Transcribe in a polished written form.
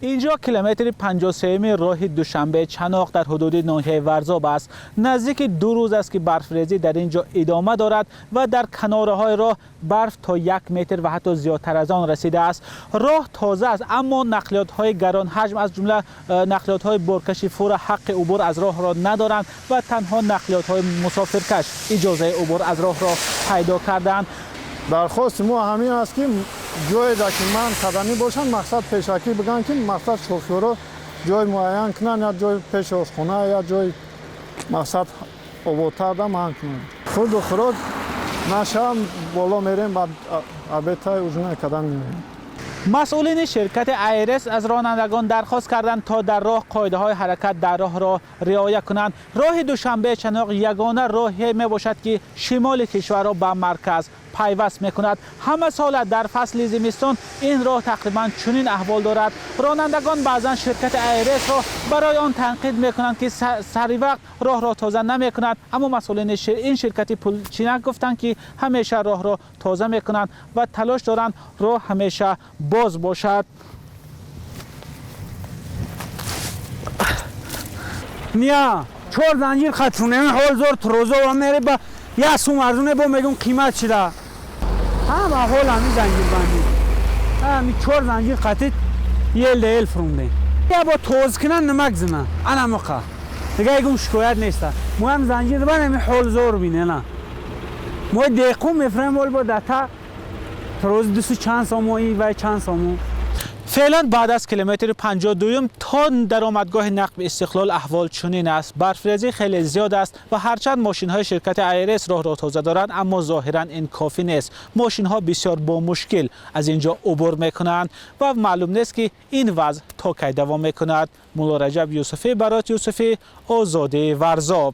Инҷо километри 53 роҳи Душанбе Чаноқ дар ҳудуди ноҳияи Варзоб аст. Наздики 2 рӯз аст, ки барфрезӣ дар ин ҷо идома дорад ва дар канораҳои роҳ барф то 1 метр ва ҳатто зиёдтар аз он расидааст. Роҳ тоза аст, аммо нақлиётҳои гаронҳаҷм, аз ҷумла нақлиётҳои боркаши фура, ҳаққи убур аз роҳро надоранд ва танҳо нақлиётҳои мусофиркаш иҷозаи убур аз роҳро пайдо карданд. Дархости мо ҳамин аст, ки ҷое ки ман қадамӣ бошанд, мақсад пешакӣ бигӯянд, ки мақсад шофёро ҷой муайян кунанд, я ҷои пеши ошхона, я ҷои мақсад ободтарда ман кунанд. Хурду хӯрок нашавам, боло мерем, баъд обед ай ужин ай кадан меоем. Масъулини ширкати АйРС аз ронандагон дархост карданд, то дар роҳ қоидаҳои ҳаракат дар роҳро риоя кунанд. Роҳи Душанбе Чаноқ ягона роҳе мебошад, ки шимоли кишварро ба марказ пайваст мекунад. Ҳама сола дар фасли зимистон ин роҳ тақрибан чунин аҳвол дорад. Ронандагон баъзан ширкати АйРСро барои он танқид мекунанд, ки сари вақт роҳро тоза намекунад, аммо масъулини ин ширкати пулчинак гуфтанд, ки ҳамеша роҳро тоза мекунанд ва талош доранд роҳ ҳамеша боз бошад. Ния, чор занҷир хатунем, ҳол зор трозо мере, ба як сум арзуне, бо мегум қимат шида. Ҳама ҳол ҳами занҷирбандӣ, ҳами чор занҷир қатит ел да ел фурунде. Я бо тоз кунан, намак зина, ана муқа дига ягум шикоят неста. Моям занҷир бан, ҳами ҳол зор бине на. Мо деқум мефурем, ҳол бо дата троз дусу чанд сомои вай чанд сомо. Феълан баъд аз километри 52 то даромадгоҳи нақби Истиқлол аҳвол чунин аст. Барфрезӣ хеле зиёд аст ва ҳарчанд мошинҳои ширкати АйРС роҳро тоза доранд, аммо зоҳиран ин кофӣ нест. Мошинҳо бисёр бо мушкил аз ин ҷо убур мекунанд ва маълум нест, ки ин вазъ то кай давом мекунад. Мулло Раҷаб Юсуфӣ, Барот Юсуфӣ, Озодӣ, Варзоб.